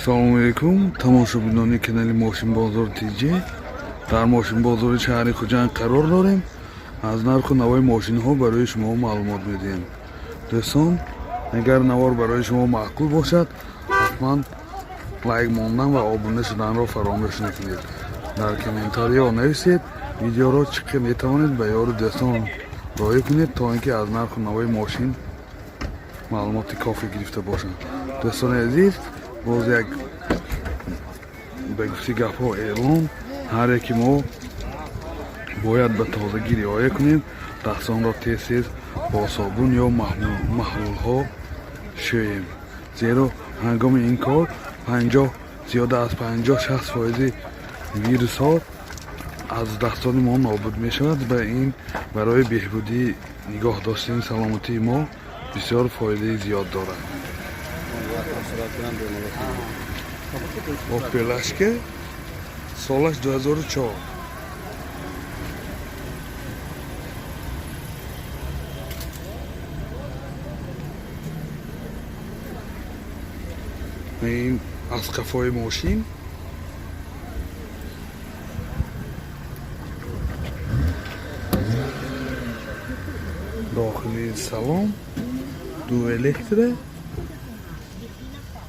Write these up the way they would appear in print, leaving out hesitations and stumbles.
Салому алейкум, тамошобинони канали Мошинбозор ТЖ. Дар Мошинбозори шаҳри Хуҷанд қарор дорем. Аз нарху навои мошинҳо барои шумо маълумот медиҳем. Дӯстон, агар навор барои шумо маъқул бошад, ҳатман лайк мондан ва обуна шуданро фаромӯш накунед. Дар комментариҳо нависед, видеоро чӣ қадр метавонед ба ёру дӯстон роҳӣ кунед, то ин ки аз нарху навои мошин маълумоти кофӣ гирифта бошанд. Дӯстони азиз, боз як ба гуфти гапҳо эълон: ҳар яки мо бояд ба тозагӣ риоя кунем, дастонро тез тез бо собун ё маҳлулҳо шӯем, зеро ҳангоми ин кор 50, зиёда аз 50-60 фоизи вирусҳо аз дастони мо нобуд мешавад ва ин барои беҳбудии нигоҳ доштани саломатии мо бисёр фоидаи зиёд дорад. Опел Ашка, солаш 2004. Ин аз қафои мошин. Дохили салон ду электро,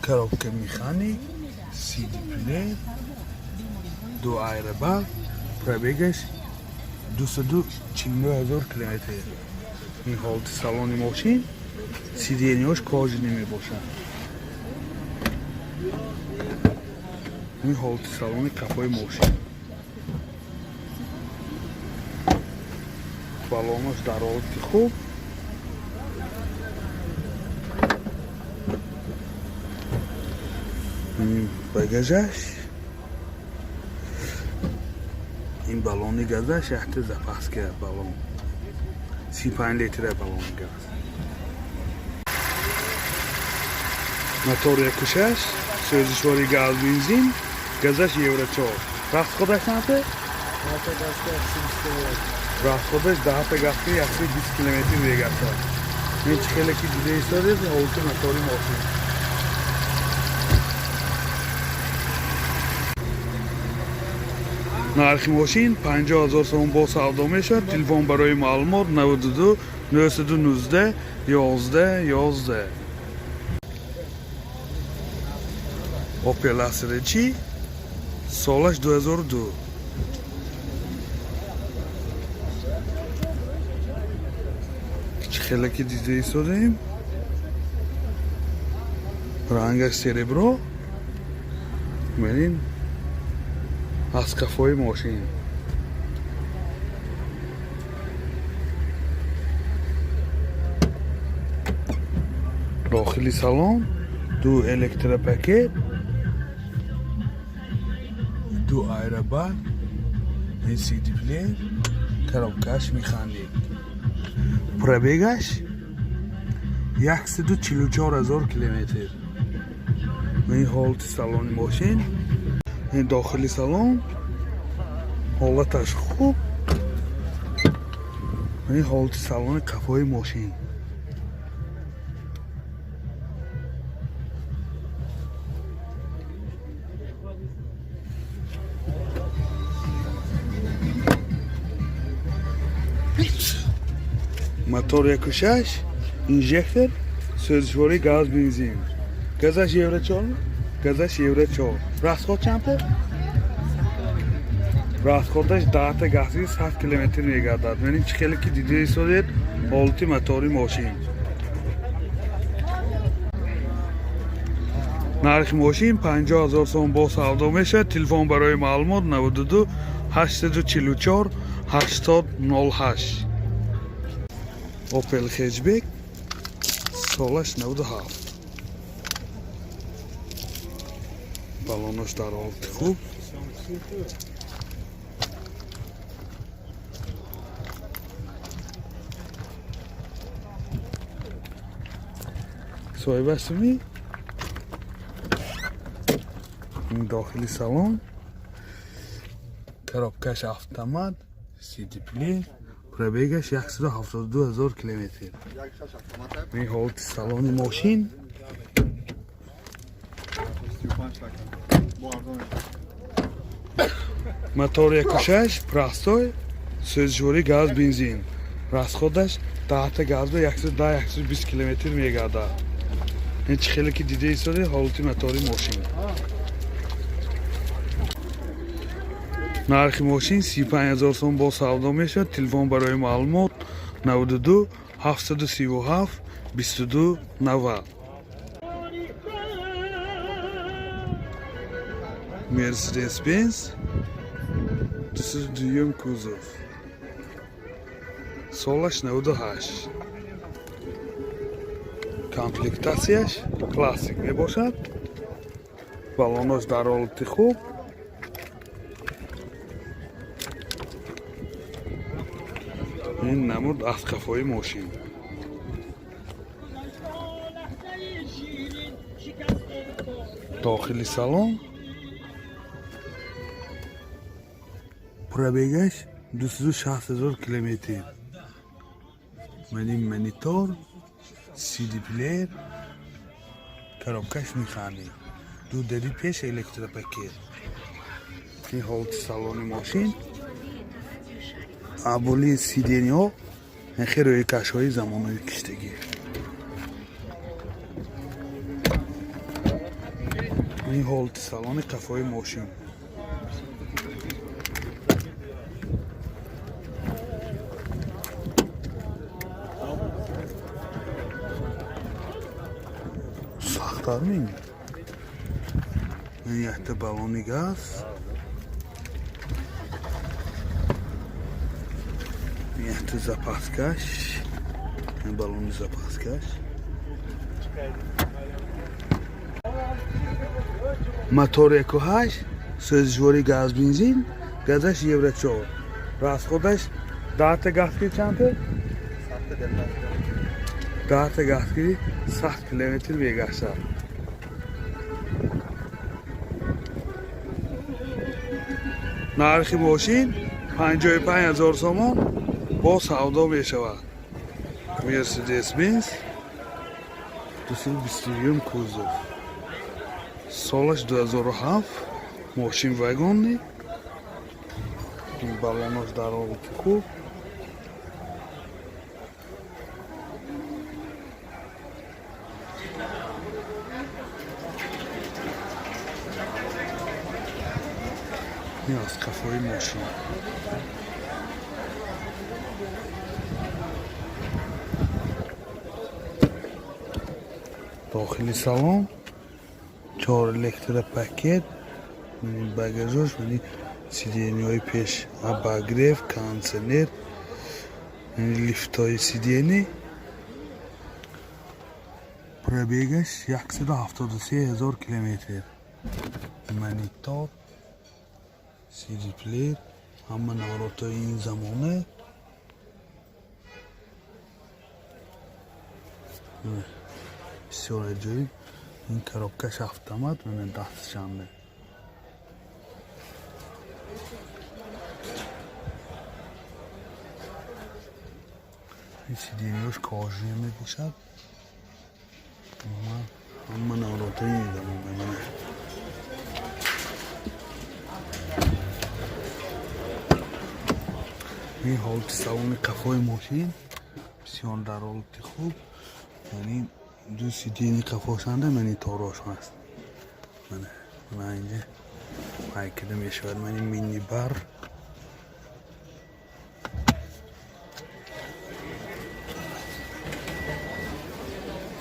коробка механик, CD плеер, ду аэробаг, пробегаш 249 000 километр. Ин ҳолати салони мошин, сиденьяш кожаный мебошад. Ин ҳолати салони қафои мошин, балонаш дар ҳолати хуб. Ин багажаш, ин баллони газаш, якта запаска баллон, 35 литра баллони газ. Мотор 1,6, сӯзишвори газ бензин, газаш евро 4. Расходаш чанд? Расходаш даҳта гафти 120 километр мегардад. Ин чӣ хеле ки дида истодед, ҳолати мотори мошин. Нархи мошин 50 000 сомон, бо савдо мешавад. Телефон барои маълумот 92 919 11 11. Опел Астра чӣ, солаш 2002. Чӣ хеле ки дида истодем, рангаш серебро. Мебинем аз қафои мошин. Дохили салон ду электропакет, ду аэробаг, ин CD плеер, коробкаш механик, пробегаш 144 000 километр. Ин ҳолати салони мошин. Ин дохили салон ҳолаташ хуб. Ин ҳолати салони қафои мошин. Мотор 1,6, инжектор, сӯзишвории газ бензин, газаш евро 4, газаш евро 4. Расход чанд? Расходаш даҳта гази 100 километр мегардад. Мани чӣ хеле ки дида истодед, ҳолати мотори мошин. Нархи мошин 50 000 сом, бо савдо мешавад. Телефон барои маълумот 92 844 80 08. Опел хэтчбек, солаш 97, баллонаш дар ҳолати хуб. Соҳибаш суми. Ин дохили салон, коробкаш автомат, CD плеер, пробегаш 172 ҳазор километр. Ин ҳолати салони мошин. 35 бо арзон. Мотор 1.6, простой, сӯзишворӣ газ, бензин. Расходаш 10-та газ ба 110-120 километр мегардад. Ин чӣ хеле ки дида истоди, ҳолати мотори мошин. Нархи мошин 35 ҳазор сом, бо савдо мешавад. Телефон барои маълумот 92 737 22 90. Мерседес Бенз 202 кузов, солаш 98, комплектатсияш классик мебошад. Балонош дар ҳолати хуб. Ин намуд аз қафои мошин. Дохили салон. Пробегаш 260 ҳазор километр. Мани монитор, CD плеер, коробкаш механик, ду дари пеш электропакет. Ин ҳолати салони мошин. Аболи сиденьяҳо хеле рӯйкашҳои замонави киштагӣ. Ин ҳолати салони қафои мошин. Сахттар ми? Ин якта баллони газ, якта запаскаш, ин баллони запаскаш. Мотор 1.8, сӯзишворӣ газ, бензин, газаш евро 4. Расходаш 10-та газгирӣ чанд? 10-та газгирӣ 100 километр мегаштад. Нархи мошин 55 ҳазор сомон, бо савдо мешавад. Мерседес Бенз 221 кузов, солаш 2007, мошин вагонный. Балонош дар ҳолати хуб. Ин аз қафои мошин. Дохили салон чор электропакет, багажош, сиденьяҳои пеш обогрев, кондитсионер, лифтҳои сиденья. Пробегаш 173 ҳазор километр. Монитор, CD плеер, ҳама наворотҳои ин замона. Бисёр аҷоиб. Ин коробкаш автомат, мана дастшанда. Ин сиденьяш кожаный мебошад. Ҳама наворотҳои ин замона, мана. Ин ҳолати салони қафои мошин бисёр дар ҳолати хуб. Яъне ду сиденьи қафошанда мониторошон ҳаст. Мана, мана инҷа ҳайкада мешавад. Мани мини-бар.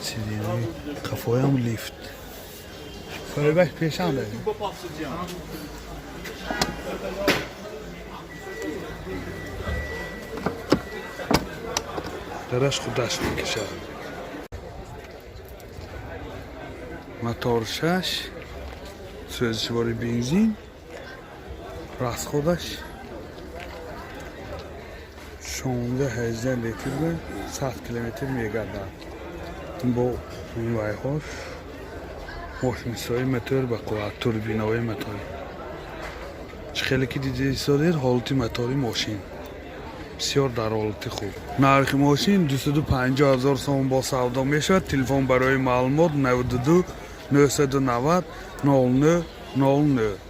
Сиденьи қафоям лифт. Соҳибаш пешанда. Дараш худаш мекашад. Мотор 6, сӯзишвори бензин, расходаш 16-18 литр ба 100 километр мегардад. Бо вайҳош, мошинсои мотор ба қувват, турбинаҳои мотор. Чӣ хеле ки дида истодед, ҳолати мотори мошин бисёр дар ҳолати хуб. Нархи мошин 250 ҳазор сом, бо савдо мешавад. Телефон барои маълумот 92 990 09 09.